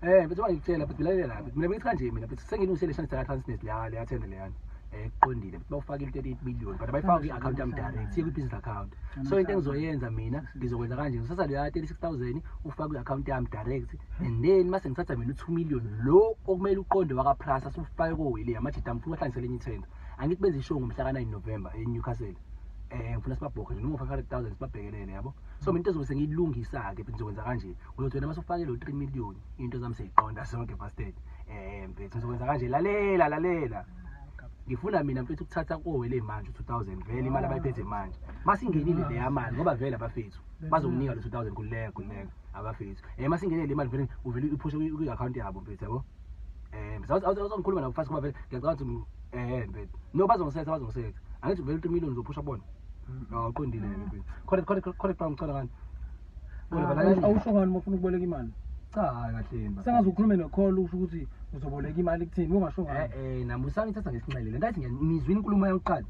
Mfethu, ngikutshela mfethu, lalela la mfethu. Mina bengithi kanje, mina mfethu, sengilungisele shani saka Transnet la, leya tender leyana. Kuqondile mfethu, bawufaka 38 million, but abayifaka kwi-account yami direct, siye kwi-business account. So into engizoyenza mina, ngizokwenza kanje: ngizothatha leya 36,000, ufake kwi-account yami direct, and then mase ngithatha mina u-2 million lo okumele uqonde waka-Prasa, siwufake kowele amajita. Ngifuna uhlanganisele enye ithenda. Angithi benze ishow ngomhla ka-9 November eNewcastle. Ngifuna sibabhokhe nje noma 500,000, sibabhekelele, yabo. So mina into ezobe sengiyilungisa-ke, ngizokwenza kanje: uzothi wena mase ufake lo 3 million, into zami seyiqonda sonke, bastard. Mfethu, ngizokwenza kanje, lalela, lalela. Ngifuna mina mfethu ukuthatha kowele manje u-2000, vele imali abayiphethe manje masingenile leya mali, ngoba vele abafethu bazokunika lo 2000. Khululeka, khululeka abafethu. Masingenile le mali, vele uvele uyiphushe kwi-account yabo mfethu, yabo. Awuzongikhuluma nabo fast, ngoba vele ngiyacabanga ukuthi mfethu, no, bazongisetha, bazongisetha. Angithi vele 3 million uzophusha kubona? Awuqondile mfethu. Correct, correct, correct, bro. Ngicela ngani? Bona balalela. Awusho ngani uma ufuna ukuboleka imali? Cha, kahle mba. Sengaze ukhulume ne-call, usho ukuthi uzoboleka imali kuthini, ungasho ngani? Nami usangithatha ngesinxele le nto. Ngizwile inkulumo yokuqala.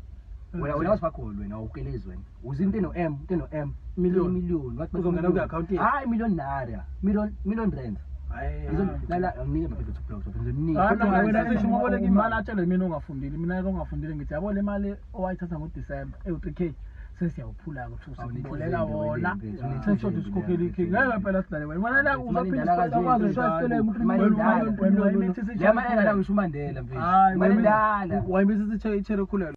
Wena wasifakho wena, awukelezi wena. Uze into eno M, into eno M. Million. Million. Wathi Uzongena kwi-account yethu. Hayi, million naira. Million, million rand. Hayi. Ngizolala nginike mfethu two blocks. Ngizonika. Hayi, mina wena sesho uma uboleka imali. Atshele mina ongafundile, mina ongafundile, ngithi yabo le mali owayithatha ngoDisemba ewu-3K, sesiyawuphula-ke ukuthi sikuboleka wona, sesishoda usikhokhela i-K. Ngeke phela sidlale wena, wena la uzophinda ukwazi ushaya isiteleka. Imali endala. Wena wayimitha. Lama engala ngisho uMandela mfethu. Hayi, Imali endala. Wayimitha ichere khulelo.